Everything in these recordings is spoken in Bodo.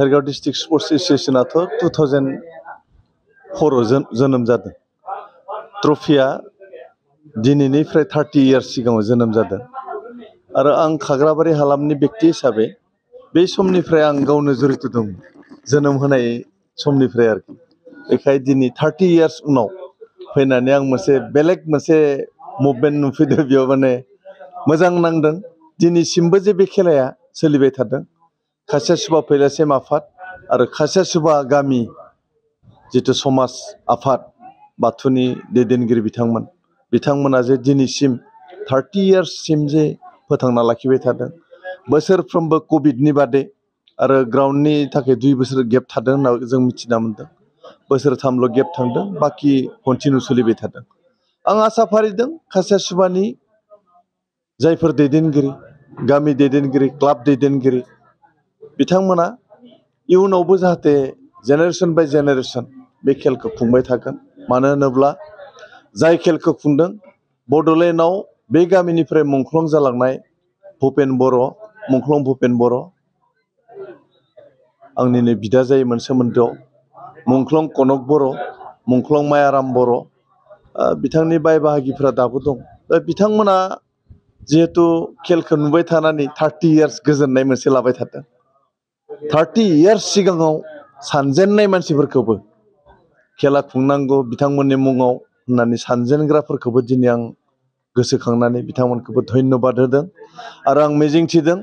भेरगाव डिस्ट्रिक्ट स्पर्ट्स एसोसिएशनाथ' 2004 जोनोम जादों। ट्रफिया दिनैनिफ्राय 30 इयार्स सिगाङाव जोनोम जादों आरो आं खाग्राबारि हालामनि बेक्ति हिसाबै बे समनिफ्राय आं गावनो जड़ित दं जोनोम होनाय समनिफ्राय आरोखि। बेखाय दिनै 30 इयार्स उनाव फैनानै आं मोनसे बेलेग मोनसे मुभमेन्ट नुफैदों बेयाव माने मोजां नांदों। दिनैसिमबो जे बे खेलाया सोलिबाय थादों। खासिया सुबा फैलासिम आफाद आरो खासिया सुबा गामि जिथु समाज आफाद बाथौनि दैदेनगिरि बिथांमोना जे दिनैसिम 30 इयार्ससिम जे फोथांना लाखिबाय थादों। बोसोरफ्रोमबो कभिडनि बादै आरो ग्राउन्डनि थाखाय 2 बोसोर गेप थादों होनना जों मिथिना मोन्दों। बोसोरथामल' गेप थांदों, बाखि कन्टिनिउ सोलिबाय थादों। आं आसा फारिदों खासिया सुबानि जायफोर दैदेनगिरि, गामि दैदेनगिरि, क्लाब दैदेनगिरि बिथांमोना इयुनावबो जाहाथे जेनेरेसन बाय जेनेरेसन बे खेलखौ खुंबाय थागोन। मानो होनोब्ला जाय खेलखौ खुंदों बड'लेण्डआव बे गामिनिफ्राय मुंख्लं जालांनाय मुंख्लं भुपेन बर' आंनिनो बिदा जायोमोन सोमोन्दोआव, मुंख्लं कनक बर', मुंख्लं मायाराम बर', बिथांनि बाय बाहागिफ्रा दाबो दं। दा बिथांमोना जिहेथु खेलखौ नुबाय थानानै 30 इयार्स गोजोननाय मोनसे लाबाय थादों। 30 इयार्स सिगाङाव सानजेननाय मानसिफोरखौबो खेला खुंनांगौ बिथांमोननि मुङाव होननानै सानजेनग्राफोरखौबो दिनै आं गोसोखांनानै बिथांमोनखौबो धन्यबाद होदों। आरो आं मिजिंथिदों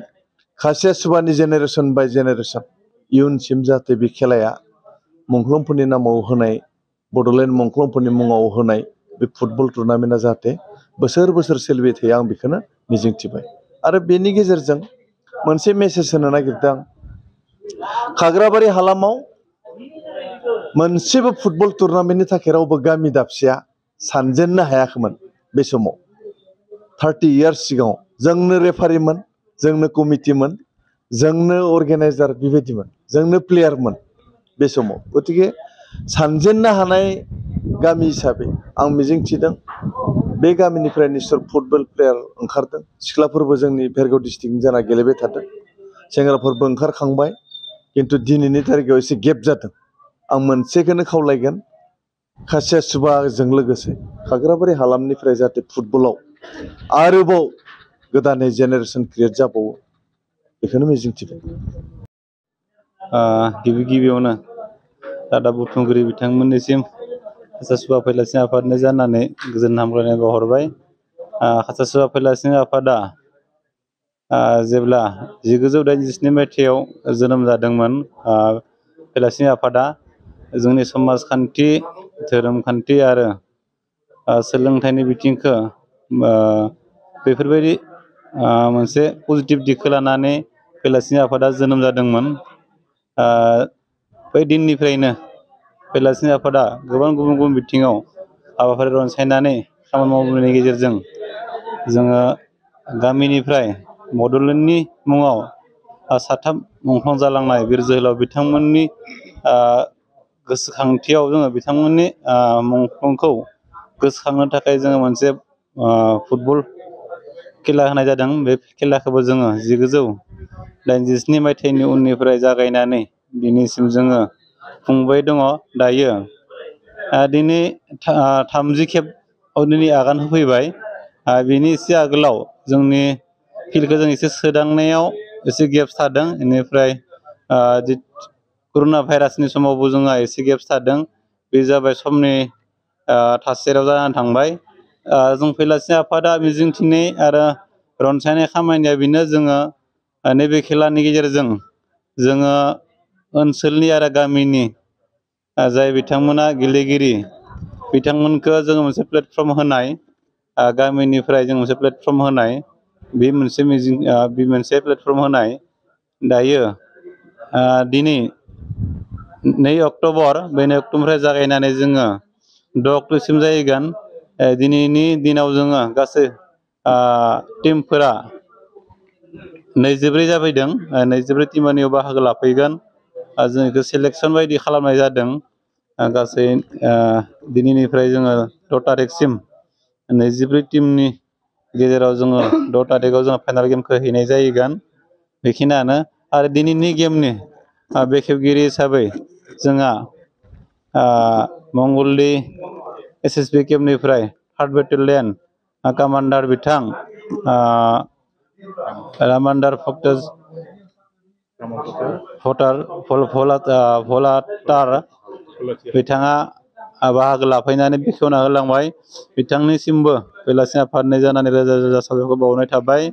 खासिया सुबानि जेनेरेसन बाय जेनेरेसन इयुनसिम जाहाथे बे खेलाया मुंख्लंफोरनि नामाव होनाय, बड'लेण्ड मुंख्लंफोरनि मुङाव होनाय बे फुटबल टुर्नामेन्टआ जाहाथे बोसोर बोसोर सोलिबाय थायो, आं बेखौनो मिजिंथिबाय। आरो बेनि गेजेरजों मोनसे मेसेज होनो नागिरदों आं। खाग्राबारि हालामाव मोनसेबो फुटबल टुर्नामेन्टनि थाखाय रावबो गामि दाबसेया सानजेननो हायाखैमोन बे समाव। 30 इयार्स सिगाङाव जोंनो रेफारिमोन, जोंनो कमिटिमोन, जोंनो अर्गेनाइजार, बेबायदिमोन, जोंनो प्लेयारमोन बे समाव। गतिके सानजेननो हानाय गामि हिसाबै आं मिजिंथिदों बे गामिनिफ्राय निस्सय फुटबल प्लेयार ओंखारदों। सिख्लाफोरबो जोंनि भेरगाव डिस्ट्रिक्टनि जाना गेलेबाय थादों, सेंग्राफोरबो ओंखारखांबाय। खिन्थु दिनैनि थारिखआव एसे गेप जादों। आं मोनसेखौनो खावलायगोन, खासिया सुबाजों लोगोसे खाग्राबारि हालामनिफ्राय जाहाथे फुटबलाव आरोबाव गोदानै जेनेरेसन क्रिएट जाबावो, बेखौनो मिजिंथिबाय। गिबियावनो रादाब बुथुमगिरि बिथांमोननिसिम खासिया सुबा फैलासिं आफादनि जानानै गोजोन हामलायनाय बावहरबाय। खासिया सुबा फैलासिं आफादा जेब्ला 1987 मायथाइयाव जोनोम जादोंमोन, फैलासिं आफादा जोंनि समाजखान्थि, धोरोमखान्थि आरो सोलोंथाइनि बिथिंखौ बेफोरबायदि मोनसे पजिटिभ दिगखौ लानानै फैलासिं आफादा जोनोम जादोंमोन। बै दिननिफ्रायनो फैलासिं आफादा गोबां गुबुन गुबुन बिथिङाव हाबाफारि रनसायनानै खामानि मावबोनायनि गेजेरजों जोङो गामिनिफ्राय बड'लेण्डनि मुङाव 7 मुंख्लं जालांनाय बिर जोहोलाव बिथांमोननि गोसोखांथियाव जोङो बिथांमोननि मुंख्लंखौ गोसोखांनो थाखाय जोङो मोनसे फुटबल खेला होनाय जादों। बे खेलाखौबो जोङो 1987 मायथाइनि उननिफ्राय जागायनानै दिनैसिम जोङो खुंबाय दङ। दायो दिनै 30 खेबाव दिनै आगान होफैबाय। बिनि एसे आगोलाव जोंनि फिल्डखौ जों एसे सोदांनायाव एसे गेप्स थादों। बेनिफ्राय कर'ना भाइरासनि समावबो जोंहा एसे गेप्स थादों। बे जाबाय समनि थासारियाव जानानै थांबाय। जों फैलासिं आफादा मिजिंथिनाय आरो रनसायनाय खामानिया बेनो, जोङो नैबे खेलानि गेजेरजों जोङो ओनसोलनि आरो गामिनि जाय बिथांमोना गेलेगिरि बिथांमोनखौ जोङो मोनसे प्लेटफर्म होनाय, गामिनिफ्राय जों मोनसे प्लेटफर्म होनाय, बे मोनसे प्लेटफर्म होनाय। दायो दिनै 2 अक्ट'बर, बे 2 अक्ट'बरनिफ्राय जागायनानै जोङो 6 अक्ट'सिम जाहैगोन। दिनैनि दिनाव जोङो गासै टिमफोरा 24 जाफैदों। 24 टिमानियाव बाहागो लाफैगोन। जों बेखौ सेलेक्सन बायदि खालामनाय जादों। गासै दिनैनिफ्राय जोङो 6 तारिखसिम 24 टिमनि गेजेराव जोङो 6 तारिखआव जोङो फाइनाल गेमखौ हैनाय जाहैगोन। बेखिनियानो। आरो दिनैनि गेमनि बेखेवगिरि हिसाबै जोंहा Mangaldai SSB केम्पनिफ्राय 3rd battalion commander बिथां रामान्डार भलाटार बिथाङा बाहागो लाफैनानै बेखेवना होलांबाय। बिथांनिसिमबो बेलासि आफादनि जानानै रोजा रोजा साबायखर बावनाय थाबाय।